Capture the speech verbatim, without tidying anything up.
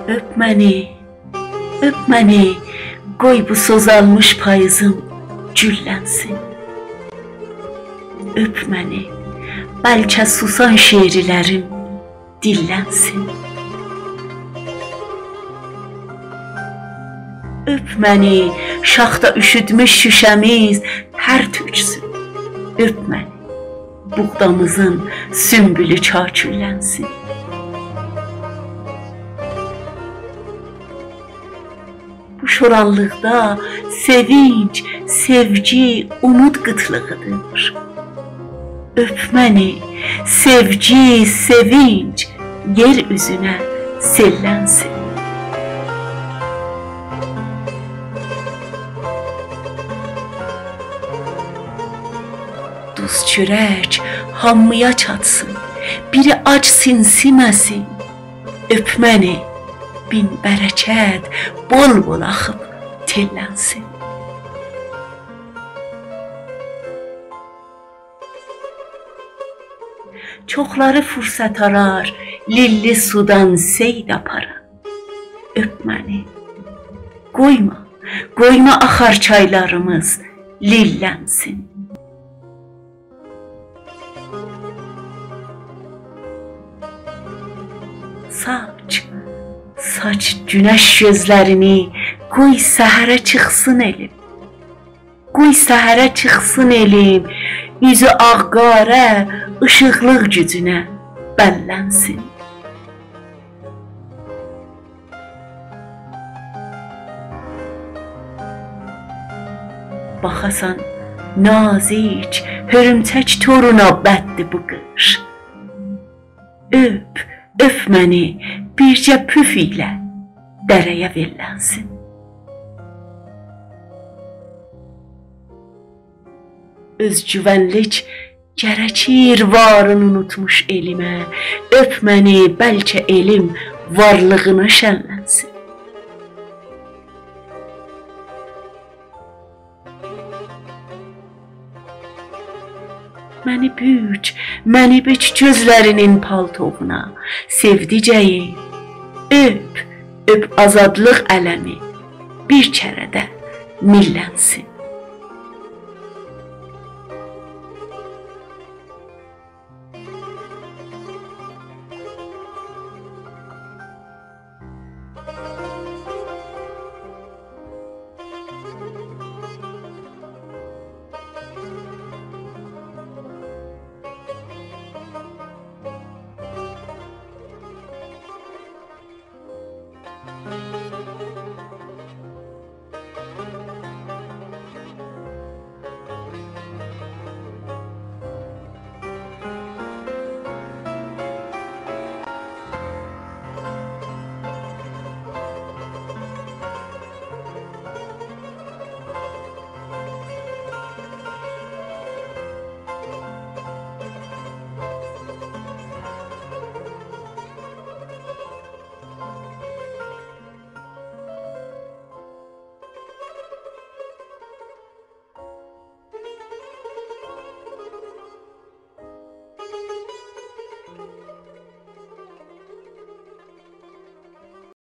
اؤپ منی، اؤپ منی، قوی بو سوزالمیش پاییزیم گوللنسین. اؤپ منی، بلکه سوسان شعرلریم دیللنسین. اؤپ منی، شاختا اوشوتموش شوشه‌میز ترک اؤتسون. اؤپ منی، بوغدامیزین سونبولو کاکوللنسین. بو شورانلیقدا سئوینج، سئوگی، اومود قیتلیغیدیر. اؤپ منی، سئوگی، سئوینج یئر اوزونه سئللنسین. دوز چؤرک هامییا چاتسین، بیری آج سینسیمه‌سین. اؤپ منی، بین برکت بول-بول آخیب تئللنسین. چوخلاری فرصت آرار، لیللی سودان صید آپاران. اؤپ منی، قویما، قویما آخار چایلاریمیز لیللنسین. ساچ، ساچ گونش گؤزلرینی، قوی سحره چیخسین ائلیم. قوی سحره چیخسین ائلیم، اوزو آغ-قارا، ایشیقلیق گوجونه بللنسین. باخاسان، نازیک، هؤرومچک تورونا بددیر بو قیش. اؤپ، اؤپ منی، بیرجه پوف ایله دره‌یه وئللنسین. اؤزگوونلیک گرکیر وارین اونوتموش ائلیمه. اؤپ منی، بلکه ائلیم وارلیغینا شنلنسین. منی بوک، منی بوک گؤزلرینین پالتووونا، سئودیگیم. اؤپ، اؤپ آزادلیق علمی، بیر کره ده میللنسین.